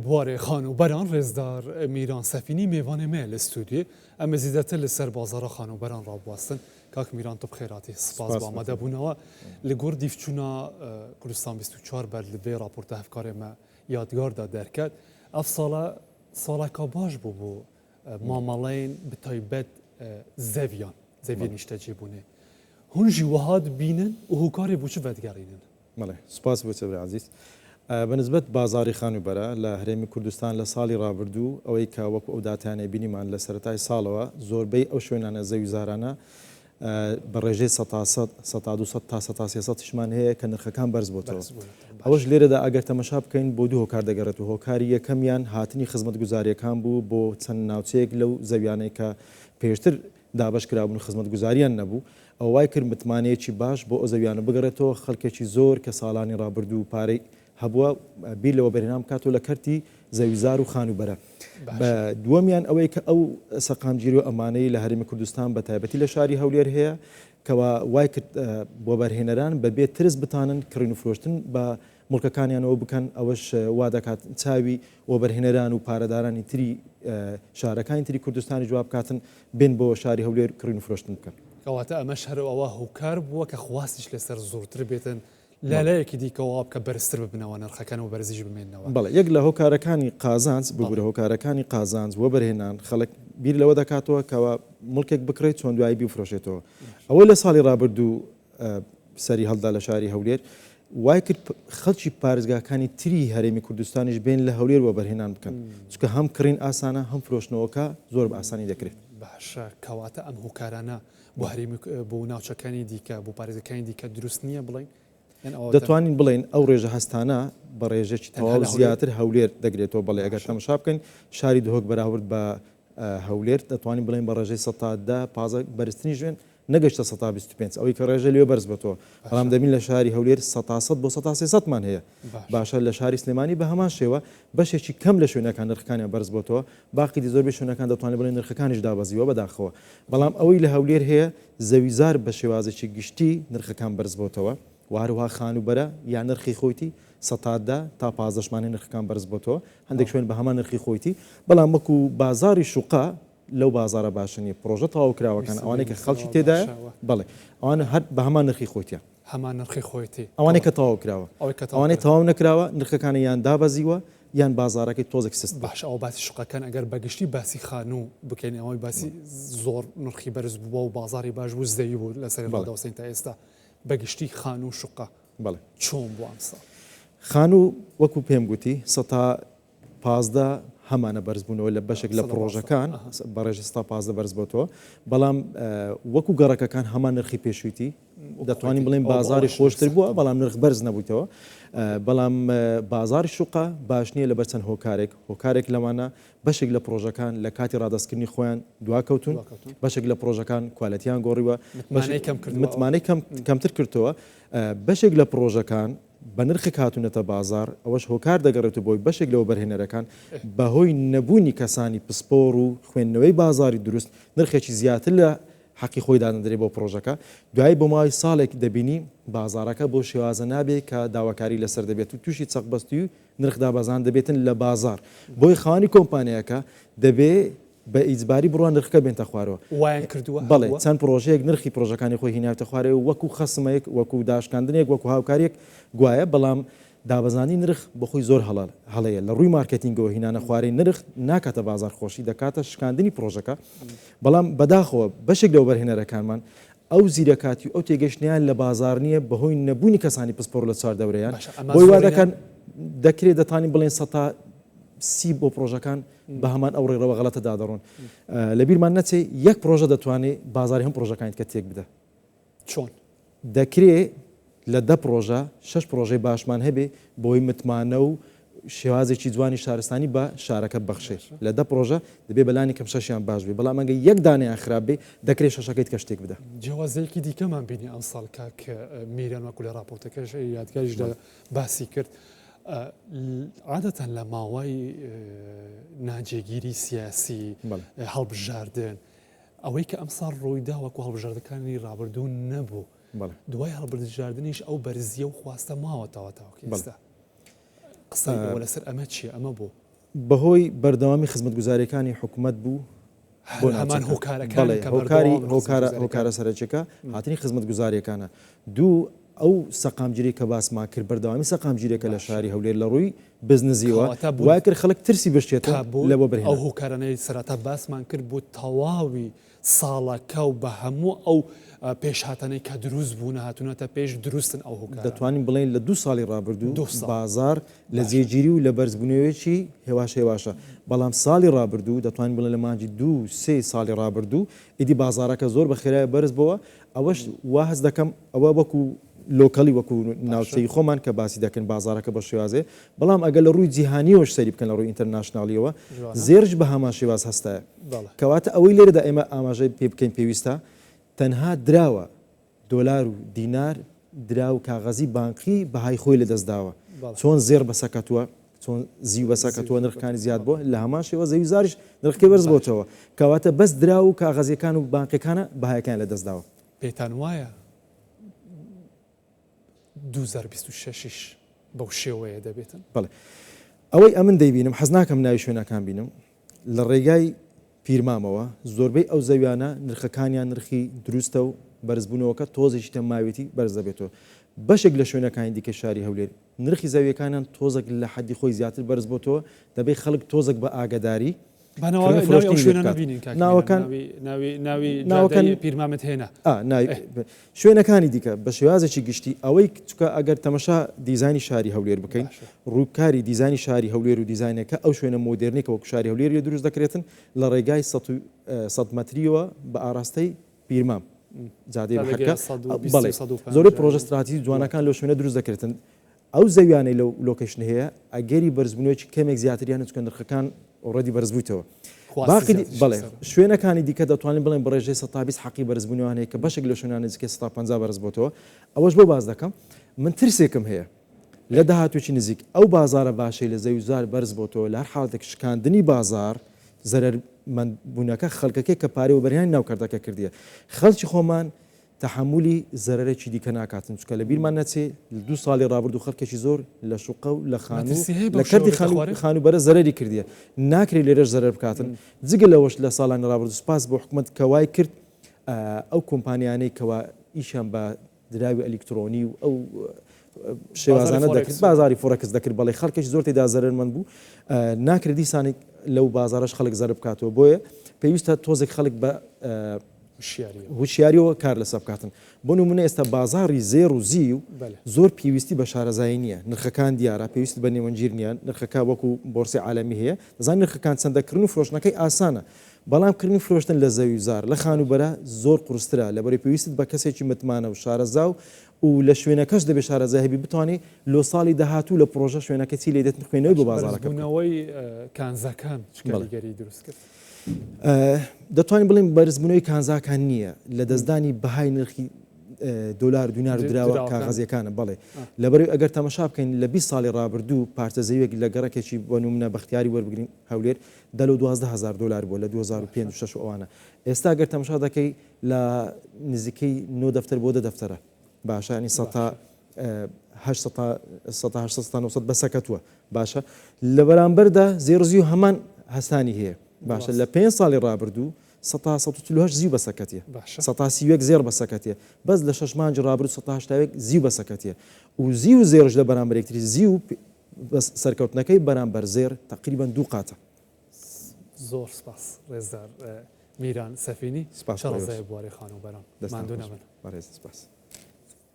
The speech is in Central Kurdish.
بوارێ خانووبەران ڕێزدار میران سەفینی مێڤانێ مەیە لە ستودیۆ ئەم زیدەتر لە سەر بازاڕا خانووبەران ڕابواستن کاک میران تو بخێراتی سپاس بۆ ئامادە بوونەوە لە گۆر دیفچوونا کوردستان 24 بەر لە ڤێ ڕاپۆرتە هەڤکارێ مە یادگاردا دەرکەت ئەڤ ساڵە ساڵەکا باش بوو بۆ مامەڵەین بە تایبەت زەڤیان زەڤیە نیشتەجێ بوونێ هون ژی وەها دبینن و هوکارێ بۆ چ ڤەدگەڕینن؟ بەڵێ سوپاس بۆ چەبری عەزیز. بە نسبەت بازاڕی خانووبەرە لە هەرێمی کوردستان لە ساڵی ڕابردوو ئەوەی کە وەکو ئەو داتایانەی بینیمان لە سەرەتای ساڵەوە زۆربەی ئەو شوێنانە زەویزارانە بە ڕێژەی سەتا سەد، سەتا 200 تا سەتا 300 یشمان هەیە کە نرخەکان بەرز بۆتەوە. ئەوەش لێرەدا ئەگەر تەمەشا بکەین بۆ دوو هۆکار دەگەڕێت و هۆکاری یەکەمیان هاتنی خزمەتگوزارییەکان بوو بۆ چەند ناوچەیەک لەو زەویانەی کە پێشتر دابەش کرابوون و خزمەتگوزاریان نەبوو، ئەوە وای کرد متمانەیەکی باش بۆ ئەو زەویانە بگەڕێتەوە، خەڵکێکی زۆر کە ساڵانی ڕابردوو پارەی هەبووە بیر لە وەبەرهێنان بکاتەوە لە کەرتی زەویزار و خانووبەرە. دووەمیان ئەوەی کە ئەو سەقامگیری و ئەمانەی لە هەرێمی کوردستان بە تایبەتی لە شاری هەولێر هەیە کەوا وای کرد وەبەرهێنەران بەبێ ترس بتانن کڕین و فرۆشتن بە موڵکەکانیانەوە بکەن، ئەوەش وا دەکات چاوی وەبەرهێنەران و پارەدارانی تری شارەکانی تری کوردستانیش وا بکاتن بێن بۆ شاری هەولێر کڕین و فرۆشتن بکەن. کەواتە ئەمەش هەر ئەوە هۆکار بووە کە خواستیش لەسەر زۆرتر بێتن، لە لایەکی دیکەوە وا بکە بەرزتر ببنەوە نرخەکان و بەرزیش بمێننەوە. بەڵێ یەک لە هۆکارەکانی قازانج، ببورە هۆکارەکانی قازانج وەبەرهێنان، خەڵک بیر لەوە دەکاتەوە کەوا موڵکێک بکڕێت چۆن دوایی بیفرۆشێتەوە. ئەوەی لە ساڵی ڕابردوو سەری هەڵدا لە شاری هەولێر، وای کرد خەڵکی پارێزگاکانی تری هەرێمی کوردستانیش بێن لە هەولێر وەبەرهێنان بکەن، چونکە هەم کڕین ئاسانە هەم فرۆشتنەوەکە زۆر بە ئاسانی دەکرێت. باشە کەواتە ئەم هۆکارانە بۆ هەرێمی بۆ ناوچەکانی دیکە بۆ پارێزگەکانی دیکە دروست نییە بڵێین؟ دەتوانین بڵێین ئەو ڕێژە هەستانە بە ڕێژەکی تەواو زیاتر هەولێر دەگرێتەوە، بەڵێ ئەگەر تەمەشا بکەین شاری دهۆک بەراورد بە هەولێر دەتوانین بڵێین بە ڕێژەی 10 15 بەرزترین شوێن نەگەشتە 25% ئەوەی کە ڕێژە لێ بەرز بێتەوە، بەڵام دەبین لە شاری هەولێر 100% بۆ 300% مان هەیە. باشە لە شاری سلێمانی بە هەمان شێوە بەشێکی کەم لە شوێنەکان نرخەکانیان بەرز بۆتەوە، باقی دی زۆربەی شوێنەکان دەتوانین بڵێین نرخەکانیش دابەزیوە بەداخەوە، بەڵام ئەوەی لە هەولێر هەیە زەویزار بە شێوازێکی گشتی نرخەکان بەرز بۆتەوە و هەروەها خانووبەرە یا نرخی خۆیتی 10% تا 15 شمان هەیە نرخەکان بەرز بۆتەوە، هەندێک شوێن بە هەمان نرخی خۆیتی، بەڵام وەکو بازاڕی شوقە لەو بازاڕە باشە نییە، پڕۆژە تەواوکراوەکان ئەوانەی کە خەڵکی تێدایە بەڵێ ئەوانە هەر بە هەمان نرخی خۆیتیان. هەمان نرخی خۆیتی. ئەوانەی کە تەواو کراوە. ئەوانەی تەواو نەکراوە نرخەکانی یان دابەزیوە یان بازاڕەکەی تۆزێک سست بووە. باشە ئەوە باسی شوقەکان ئەگەر بە گشتی باسی خانوو بکەین ئەوەی باسی زۆر نرخی بەرز بووە و بازاڕی باش بوو زەوی بوو لەسەری ڕادەوەستین تا ئێستا بە گشتی خانوو شوقە بەڵێ چۆن بوو ئەمساڵ؟ خانوو وەکو پێم گوتی 15% هەمانە بەرزبوونەوە لە بەشێک لە پڕۆژەکان بە ڕێژە 15% بەرز بۆتەوە بەڵام وەکو گەڕەکەکان هەمان نرخی پێشوویتی دەتوانین بڵێن بازاری خۆشتر بووە بەڵام نرخ بەرز نەبوویتەوە بەڵام بازاری شوقە باش نییە لەبەر چەند هۆکارێک هۆکارێک لەوانە بەشێک لە پرۆژەکان لە کاتی ڕادەستکردنی خۆیان دواکەوتون بەشێک لە پرۆژەکان کوالەتیان گۆڕیوە متمانەی کەمتر کردەوە بەشێک لە پرۆژەکان بە نرخێک هاتوونەتە بازاڕ، ئەوەش هۆکار دەگەڕێتەوە بۆی بەشێک لە وەبەرهێنەرەکان بەهۆی نەبوونی کەسانی پسپۆڕ و خوێندنەوەی بازاڕی دروست نرخێکی زیاتر لە حەقی خۆی دادەندرێت بۆ پڕۆژەکە، دوایی بۆ ماوەی ساڵێک دەبینی بازاڕەکە بەو شێوازە نابێت کە داواکاری لەسەر دەبێت و تووشی چەقبەستووی و نرخ دابەزان دەبێتن لە بازاڕ، بۆیە خاوەنی کۆمپانیاکە دەبێ بە ئیجباری بڕوا نرخەکە بێنتە خوارەوە. وایان کردووە بەڵێ هەبووە؟ چەند پڕۆژەیەک نرخی پڕۆژەکانی خۆی هیناوتە خوارەوە وەکو خەسمێک وەکو داشکاندنێک وەکو هاوکاریەک گوایە بەڵام دابەزاندنی نرخ بۆخۆی زۆر هەڵە هەڵەیە لە ڕووی مارکێتینگەوە هینانە خوارەی نرخ ناکاتە بازاڕ خۆشی دەکاتە شکاندنی پڕۆژەکە بەڵام بەداخەوە بەشێک لە وەبەرهێنەرەکانمان ئەو زیرەکاتی و ئەو تێگەشتنیان لە بازاڕ نییە بەهۆی نەبوونی کەسانی پسپۆڕ لە چواردەورەیان باشە ئەمە بۆی وا زۆرینە دەکەن دەکرێت دەتوانین بڵێین 30% بۆ پڕۆژەکان بە هەمان ئەو ڕێڕەوە غەڵەتەدا دەڕۆن. لەبیرمان نەچێ یەک پڕۆژە دەتوانێ بازاڕی هەموو پڕۆژەکانی دیکە تێک بدا. چۆن؟ دەکرێ لە دە پڕۆژە شەش پڕۆژەی باشمان هەبێ بۆی متمانە و شێوازێکی جوانی شارستانی بە شارەکە ببەخشێ. لە دە پڕۆژە دەبێ بەلانی کەم شەشیان باش بێ، بەڵام ئەگەر یەک دانەیان خراپ بێ دەکرێ شەشەکەی دیکەش تێک بدا. جیاوازییەکی دیکەمان بینی ئەمساڵ کاک میران وەکو لە ڕاپۆرتەکەش یادگاریشدا باسی کرد، عادەتەن لە ماوەی ناجێگیری سیاسی هەڵبژاردن ئەوەی کە ئەمساڵ ڕوویدا وەکو هەڵبژاردەکانی ڕابردوو نەبوو دوای هەڵبژاردنیش ئەو بەرزیە و خواستە ماوەتەوە تاوەکو ئێستا قسەی لەسەر ئەمە چییە ئەمە بۆ؟ بەهۆی بەردەوامی خزمەتگوزاریەکانی حکومەت بوو بۆ هەمان ناوچەکە. هۆکارەکان بەڵێ کە هۆکاری بەردەوامن هۆکارە خزمەتگوزاریەکان. هۆکارە سەرەکیەکە هاتنی خزمەتگوزاریەکانە. دوو ئەو سەقامگیری کە باسمان کرد بەردەوامی سەقامگیریەکە لە باشە. شاری هەولێر لە ڕووی بزنزیەوە کەواتە بۆ وای کرد خەڵک ترسی بشکێتن تا بۆ لە ئەو وەبەرهێنان. هۆکارانەی سەرەتا باسمان کرد بۆ تەواوی ساڵەکە و بە هەموو ئەو پێشهاتانەی کە دروست بوونە هاتوونەتە پێش دروستن ئەو هۆکارانە. دەتوانین بڵێین لە دوو ساڵی ڕابردوو دوو ساڵ. بازاڕ لە باشە. جێگیری و لە بەرزبوونەوەیەکی هێواش هێواشە، بەڵام ساڵی ڕابردوو دەتوانین بڵێین لە مانگی دوو سێی ساڵی ڕابردوو ئیدی بازاڕەکە زۆر بە خێرایی بەرز بۆوە، ئەوەش وا هەست دەکەم ئەوە وەکو locally وەکو باشە. ناوچەی خۆمان کە باسی دەکەن بازاڕەکە بەو شێوازەیە، بەڵام ئەگەر لە ڕووی جیهانییەوەش سەیری بکەن لە ڕووی international ییەوە جوانە. زێڕیش بە هەمان شێواز هەستایە. بەڵێ. کەواتە ئەوەی لێرەدا ئێمە ئاماژەی پێ بکەین پێویستە تەنها دراوە دۆلار و دینار دراو کاغەزی بانقی بەهای خۆی لەدەست داوە بەڵێ. چۆن زێڕ بەسەکەتووە چۆن زیو زیو بەسەکەتووە نرخەکانی زیاد بەڵێ. بووە لە هەمان شێوە زەوی زاریش نرخەکەی بەرز باشە. بۆتەوە کەواتە بەس دراو و کاغەزیەکان و بانقیەکانە بەهایەکەیان لەدەست داوە. پێتان وایە 2026 یش بەو شێوەیە دەبێتن؟ بەڵێ ئەوەی ئەمن دەیبینم حەز ناکەم ناوی شوێنەکان بینم لە ڕێگای پیرمامەوە زۆربەی ئەو زەویانە نرخەکانیان نرخی دروستە و بەرزبوونەوەکە تۆزێکی تەم ماوێتی بەرز دەبێتەوە بەشێک لە شوێنەکانی دیکەی شاری هەولێر نرخی زەویەکانیان تۆزێک لە حەدی خۆی زیاتر بەرز بۆتەوە دەبێت خەڵک تۆزێک بە ئاگەداری با ناوی کڕین ئەو فرۆشتنی لێ شوێنانە بکات بینین کاک میران ناوەکان ناوی ناوی ناوی ناوەکان جادەی پیرمامت هێنا ئا ناوی ئێ شوێنەکانی دیکە بە شێوازێکی گشتی ئەوەی چکە ئەگەر تەمەشا دیزانی شاری هەولێر بکەین باشە ڕووکاری دیزانی شاری هەولێر و دیزانەکە ئەو شوێنە مۆدێرنەی کە وەکو شاری هەولێر لێ دروست دەکرێتن لە ڕێگای 100 مەتریەوە بە ئاراستەی پیرمام جادەی تا بەحرکە دەگەیە 120 بەڵێ و 150 زۆربەی پڕۆژە و ستراتیجی دواتر جوانەکان لەو شوێنە دروست دەکرێتن ئەو زەویانەی لەو location هەیە ئەگەری بەرزبوونەوەیەکی کەمێک زیاتریان هەیە چونکە نرخەکان already بەرزبوویتەوە. خواستی باقی دی زیاتریش بەڵێ لەسەرە. شوێنەکانی دیکە دەتوانین بڵێین بە ڕێژەی 120 حەقی بەرزبوونەوەیان هەیە کە بەشێک لە شوێنان نزیکەی 150 بەرز بۆتەوە. ئەوەش بۆ باس دەکەم من ترسێکم هەیە لە داهاتوویی نزیک ئەو بازاڕە باشەی لە زەوی زار بەرز بۆتەوە لە هەر حاڵەتێک شکاندنی بازاڕ زەرەرمەند بوونەکە خەڵکەکەی کە پارەی وەبەرهێنانی ناو کەرتەکە کردیە خەڵکی خۆمان تەحەمولی زەرەرێکی دیکە ناکاتن، چونکە لە بیرمان نەچێ لە دوو ساڵی ڕابردوو خەڵکێکی زۆر لە شوقە و لە خانوو مەترسی هەیە لە بەو شێوە کەرتی بێتە خانوو خوارێ؟ خانووبەرە زەرەری کردیە، ناکرێ لێرەش زەرەر بکاتن، جگە لەوەش لە ساڵانی ڕابردوو سوپاس بۆ حکومەت کە وای کرد ئەو کۆمپانیانەی کەوا ئیشیان بە دراوی ئەلیکترۆنی و ئەو بازاڕی شێوازانە دەکرد فۆرێکس و. بازاری فۆرەکس دەکرد بەڵێ خەڵکێکی زۆر تێدا زەرەرمەند بوو ناکرێت دیسانێک لەو بازارەش خەڵک زەرەر بکاتەوە بۆیە پێویستە تۆزێک خەڵک بە هوشیاریەوە کار لەسەر بکاتن. بۆ نمونە ئێستا بازاڕی زێڕ و زیو زۆر پێویستی بە شارەزایی نییە، نرخەکان دیارە، پێویستت بە نێوەندگیر نییە، نرخەکە وەکو بۆرسەی عالەمی هەیە، دەزانی نرخەکان چەندە، کڕین و فرۆشتنەکەی ئاسانە، بەڵام کڕین و فرۆشتن لە زەوی و زار، لە خانووبەرە زۆر قورسترە، لەبەرئەوەی پێویستت بە کەسێکی متمانە و شارەزا و و لە شوێنەکەش دەبێت شارەزای هەبی بتوانی لۆ ساڵی داهاتوو لە پڕۆژە شوێنەکە چی لێ دێت خوێندنەوەی بۆ بازاڕەکە بکات. بەرزبوونەوەی کانزاکان چ کاریگەری دروست کرد؟ دەتوانین بڵێین بەرزبوونەوەی کانزاکان نییە، لەدەستدانی بەهای نرخی دۆلار دینار و دراوە کاغەزیەکانە بەڵێ لەبەرئەوەی ئەگەر تەمەشا بکەین لە 20 ساڵی ڕابردوو پارچە زەویەک لە گەڕەکێکی بۆ نمونە بەختیاری وەربگرین هەولێر دە لۆ 12 هەزار دۆلار بووە لە 2005 و 6 و ئەوانە ئێستا گەر تەمەشا دەکەی لە نزیکەی نۆ دەفتەر بۆ دە دەفتەرە باشە ینی سەتا هەشت سەتا سەتا هەشت سەتا نۆ سەد بەسەکەتووە باشە لە بەرامبەردا زێڕزیو هەمان هەستانی هەیە باشە لە پێنج ساڵی ڕابردوو سەتا 148 زیو بەسەکەتیە سەتا 31 زێڕ بەسەکەتیە بەس لە شەش مانگی ڕابردوو سەتا 81 زیو بەسەکەتیە و زیو و زێڕش لە بەرامبەر یەکتری زیو بەس سەرکەوتنەکەی بەرامبەر زێڕ تقریبا دوو قاتە. زۆر سپاس ڕێزدار میران سەفینی سپاس شارەزای بواری خانووبەران. دەستان ماندوو خۆش نەبن. بەڕێز سپاس.